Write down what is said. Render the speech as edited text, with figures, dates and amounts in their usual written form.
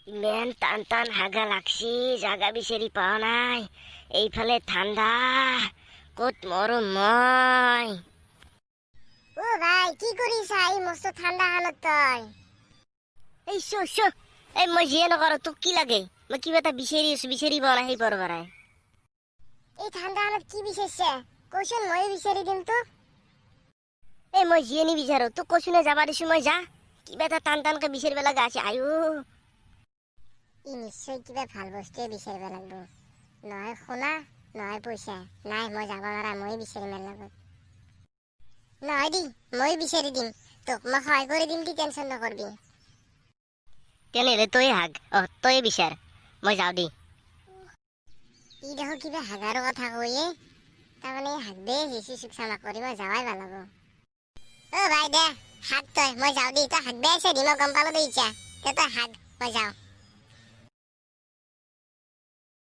ইমান টান টান হাগা লাগছি, জাগা বিচাৰি পোৱা নাই। এইফালে ঠাণ্ডা, ক'ত মৰো মই? অ ভাই, কি কৰিছা এই মস্ত ঠাণ্ডাখনত তই? এই চ চ, এই মই যিয়ে নকৰো, তোক কি লাগে? মই কিবা এটা বিচাৰি আছো, বিচাৰি পোৱা নাই সেই পৰাই। এই ঠাণ্ডাখনত কি বিচাৰিছে কচোন, ময়ো বিচাৰি দিম তোক। এই মই যিয়ে নিবিচাৰো, তোক কৈছো নে? যাবা দিছো মই, যা। কিবা এটা টান টানকে বিচাৰিব লগা আছে, আয়ো। ই নিশ্চয় কিবা ভাল বস্তুৱে বিচাৰিব লাগিব, নহয় সোণা, নহয় পইচা। নাই, মই যাব নোৱাৰা, ময়ো বিচাৰিম ইয়াৰ লগত। নহয় দি, ময়ো বিচাৰি দিম তোক, মই সহায় কৰি দিম দি, টেনচন নকৰবি। তেনেহ'লে তয়ে হাগ, অ তয়ে বিচাৰ, মই যাওঁ দি। ই দেখোন কিবা হাগাৰো কথা কৈয়ে, তাৰমানে হাগবে আহিছে। চুক চামাক কৰি মই যাৱাই ভাল হ'ব। অ ভাই, দে হাগ তই, মই যাওঁ দি। তই হাগবে আহিছে দি, মই গম পালো দে ইচ্ছা। দে তই হাগ, মই যাওঁ।